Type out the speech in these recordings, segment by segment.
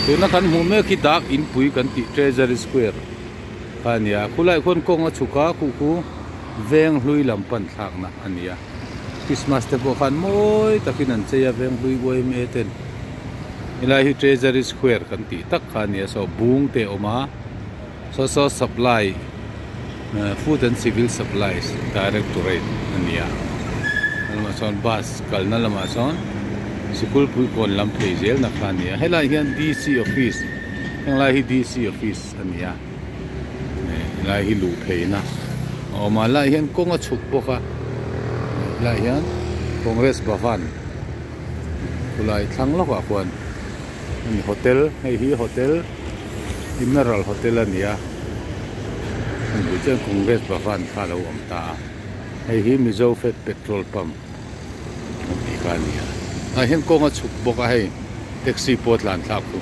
Tuna kan hmuh mek hi dak inpui kan tih Treasury Square kha a ni a, khulaiah khuan kawng a chhuk a, khuh khu veng hlui lam pan thlakna a ni a, Christmas te pawh khan mawi takin an chei a veng hlui yma ten helai hi Treasury Square kan tih tak kha a ni a, saw bung te a awm a, saw saw supply Food and Civil Supplies Directorate a ni a, a lamah chuan bus kalna lamah chuan sikul pui kawn lam phei zel na kha a ni a, helaiah hian D_C office henglai hi D_C office a ni a, helai hi luh pheina a awm a, helaiah hian kawng a chhuk bawk a, helaiah hian Congress Bhavan khulai thlang lawkah khuan Hotel hei hi hotel Emerald hotel a ni a hei chuan Congress Bhavan kha a lo awm ta a hei hi Mizo Fed petrol pump an tih kha a ni a tah hian kawng a chhuk bawk a hei taxi pawh a tlan thlak chu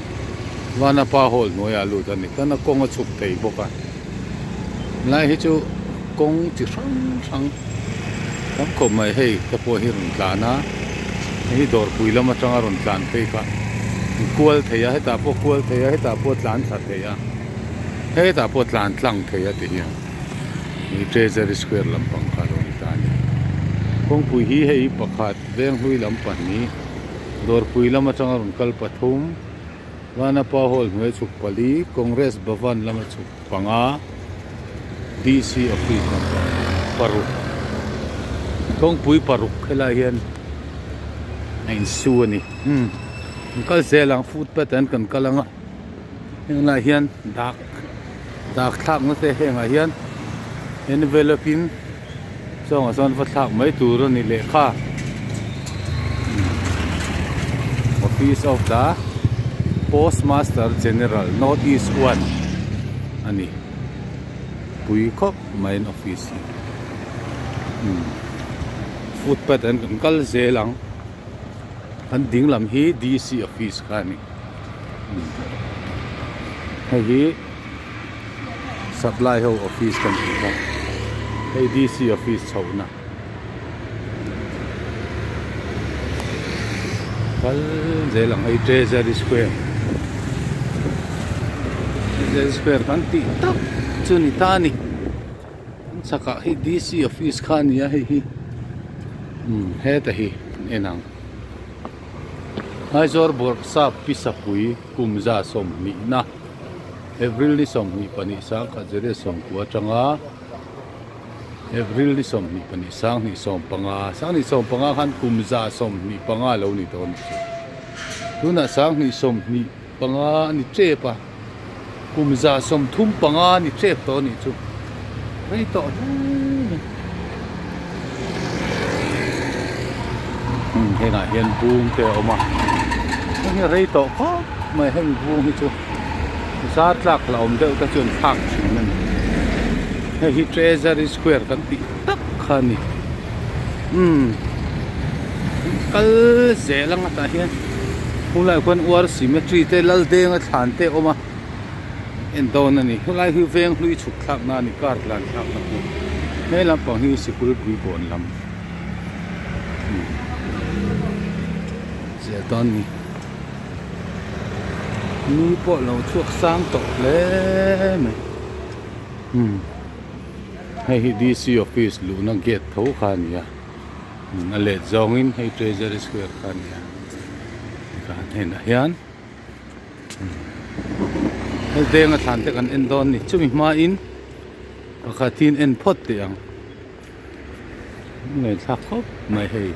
Vanapa hall hnuaiah a lut a ni chuan a kawng a chhuk thei bawk a helai hi chu kawng chi hrang hrang tam khawp mai hei te pawh hi rawn tlan a hei hi dawrpui lam atanga rawn tlan phei kha an kual thei a hetah pawh kual thei a hetah pawh tlan thla thei a hetah pawh tlan tlang thei a ti hian ih treasury square lampang kha alo ni ta a ni kawngpui hi hei pakhat venghlui lam pahnih dawrpui lam atanga rawn kal pathum. Vanapa Hall hnuai chhuk pali, Congress Bhavan lama chhuk panga, DC Office lam paruk, kawngpui paruk helai hian a insu a ni. Umm kan kal zel ang footpath an kan kal ang a, heng lai hian dak dak thlakna te hengah hian envelope in Chungah chuan va thlak mai tur a ni lehkha Office of the Post Master General North East 1 a ni pui khawp mai an office hi footpath an kan kal zel ang an ding lam hi D_C office kha a ni hei hi. Supply ho office kan tih kha hei D_C office chhoh na kal zel ang hei treasury square treasury square kan tih tak chu ni ta a ni an chhakah hei D_C office kha a ni a hei hi umm heta hi an en ang Aizawl bawrhsap pisapui kum 28 na. April ni 22 sangkhat zirlai sawmkua atanga April ni 22 sanghnih sawmpanga sanghnih sawmpanga khan kum 25 lo ni tawh a ni chu tunah sanghnih 25 a ni tep a kum 35 a ni tep tawh a nih chu rei tawh hle mai hengah hian bung te a awm a heng hi a rei tawh khawp mai heng bung hi chu. Zar tlak la awm deuh te chuan thlak thin a ni. Hei hi Treasury Square kan tih tak kha a ni. Umm kal zel anga tah hian khulaiah khuan uar cemetery te Laldenga thlan te a awm a en dawn a ni. Khulai hi veng hlui chhuk thlak na a ni car tlan thlak na pawh he lampang hi sikul pui kawn lam zel dawn a ni. Ni pawh lo chhuak sang tawh hle mai umm hei hi D_C office luhna gate tho kha a ni a a let zawngin hei treasury square kha a ni a tikhan henah hian hei venga thlan te kan en dawn a ni chumi hmain pakhat hi an en phawt teh ang. Ngaihthlak khawp mai hei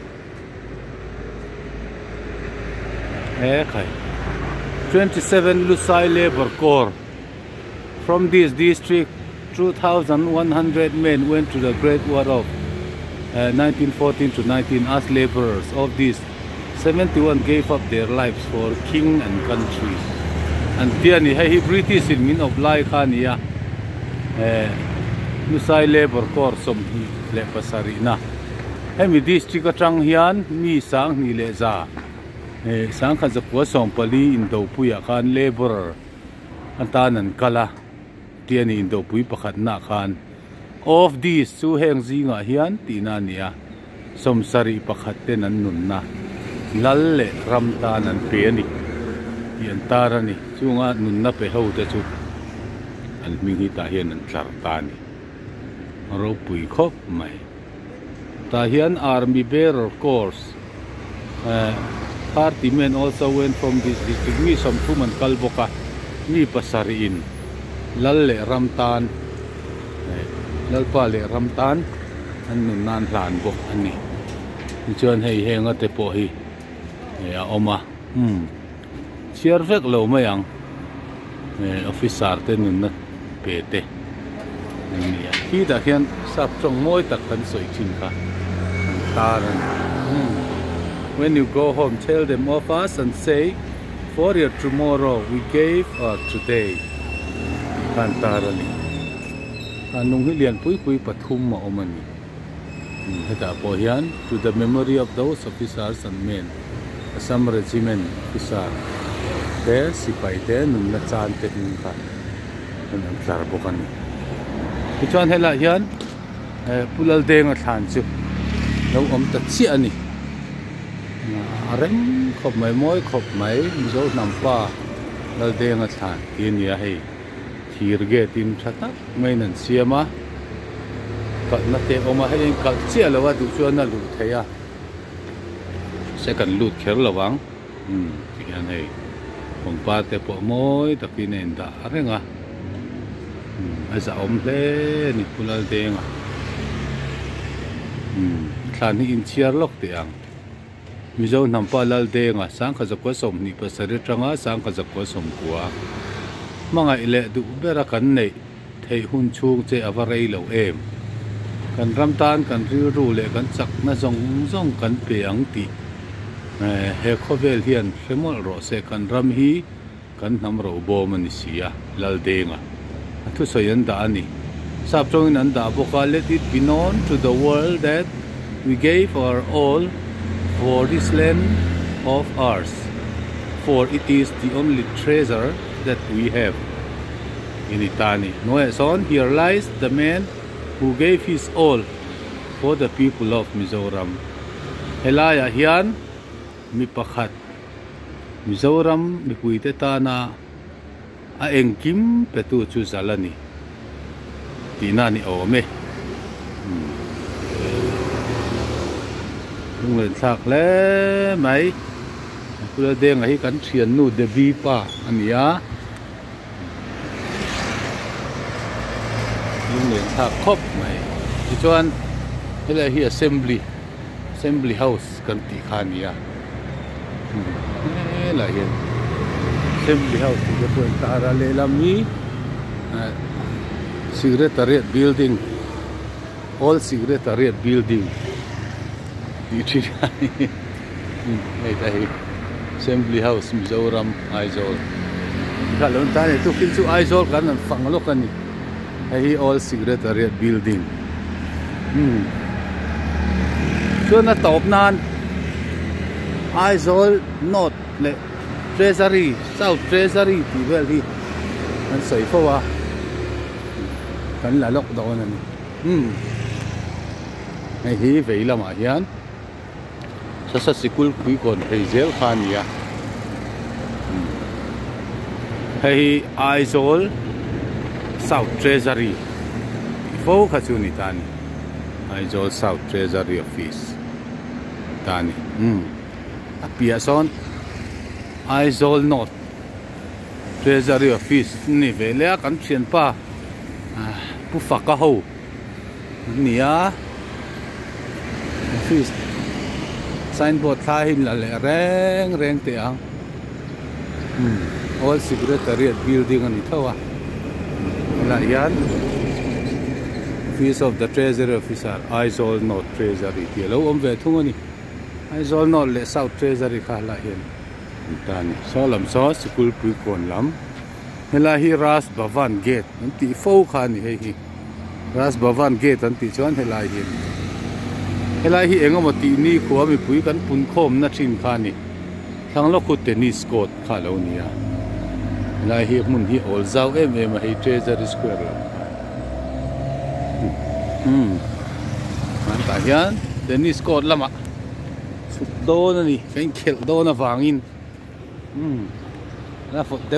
he khai 27 Lusai Labour Corps from this district 2100 men went to the Great War of 1914 to 19 as labourers of this 71 gave up their lives for king and country an ti a ni hei hi British in min awp lai kha a ni a eh Lusai Labour Corps 27 na hemi district atang hian mi sanghnih leh za eh sangkhat zakua sawmpali indopuiah khan labourer atan an kal a tih a ni indopui pakhatna khan of these chu heng zingah hian tihna a ni a. 71 ten an nunna lal leh ram tan an pe a ni. Tih an tar a ni. Chunga nunna pe ho te chu an hming hi tah hian an tlar ta a ni. A ropui khawp mai. Tah hian Army Bearer Corps eh 30 men also went from this district mi 30 an kal bawk a, mi pasarih in lal leh ram tan eh lalpa leh ram tan an nunna an hlan bawk a ni. Tichuan hei henga te pawh hi. eh a awm a umm chhiar vek lo mai ang eh officer te nunna pe te an ni a khitah khian sap tawng mawi tak kan sawi thin kha an tar a ni umm when you go home tell them of us and say for your tomorrow we gave our today tih kha an tar a ni a nung hi lian pui pui pathum a awm a ni. Hetah pawh hian to the memory of those officers and men Assam Regiment officer te sipai te nunna chan te hming kha an an tlar bawk a ni. Tichuan helaiah hian eh Pu Laldenga thlan chu lo awm ta chiah a ni. A reng khawp mai mawi khawp mai Mizo hnam pa Laldenga thlan tih a ni a hei. Thir gate in tha tak maiin an siam a kalhna te a awm a hei a inkalh chiah lo a duh chuan a luh theih a mahse kan lut kher lo ang umm ti hian hei pangpar te pawh mawi takin a indah reng a umm a zahawm hle a ni Pu Laldenga umm thlan hi inchhiar lawk teh ang. Mizo hnampa Laldenga sangkha zakua 27 atanga sangkha zakua 90 hmangaih leh duh bera kan neih theih hun chhung che a va rei lo em? Kan ram tan kan rilru leh kan chakna zawng zawng kan pe ang tih he khawvel hian hre mawlh rawh se kan ram hi kan hnam ro bawm a ni si a, Laldenga a thusawi an dah a ni. Sap tawngin an dah bawk a, Let it be known to the world that we gave our all for this land of ours, for it is the only treasure that we have. I ni ta a ni. Hnuaiah sawn, Here lies the man who gave his all for the people of Mizoram. Helaiah hian mi pakhat Mizoram mipuite tana a engkim petu chu zal a ni tihna a ni awm e. Lunglen thlak hle mai. Pula Denga hi kan thiannu Devi pa a ni a. Lunglen thlak khawp mai. Tichuan helai hi assembly assembly house kan tih kha a ni a helai hian assembly house tih te pawh a intar a lehlam hi eh secretariat building old secretariat building tih thin a ni hei te hi assembly house Mizoram Aizawl kha lo intar a ni tukin chu Aizawl kan rawn fang lawk a ni. Hei hi old secretariat building umm chuan a tawp nan Aizawl north leh treasury south treasury tih vel hi an sawi fo a kan la lawk dawn a ni umm hei hi vei lamah hian sasa sikul pui kawn phei zel kha a ni a hei hi Aizawl South Treasury tih fo kha chu a ni ta a ni Aizawl South Treasury Office ta a ni umm a piah sawn Aizawl North Treasury Office a ni ve leh a kan thianpa Pu Faka ho. An ni a office signboard thlai hi la leh reng reng teh ang umm all secretariat building a ni tho a helaiah hian office of the treasury officer Aizawl north treasury tih alo awm ve thung a ni Aizawl north leh south treasury kha helaiah hian an ta a ni saw lam saw sikul puikawn lam helai hi Raj Bhavan gate an tih fo kha a ni hei hi. Raj Bhavan gate an tih chuan helai hi a ni. Helai hi eng emaw tih ni khua mipui kan pun khawmna thin kha a ni. Thlang lawk khu tennis court kha a lo ni a. Helai hi hmun hi awl zau em em a hei Treasury Square lam kha. Umm an tah hian tennis court lamah chhuk dawn a ni kan inkhelh dawn avangin umm. A vawt deuh.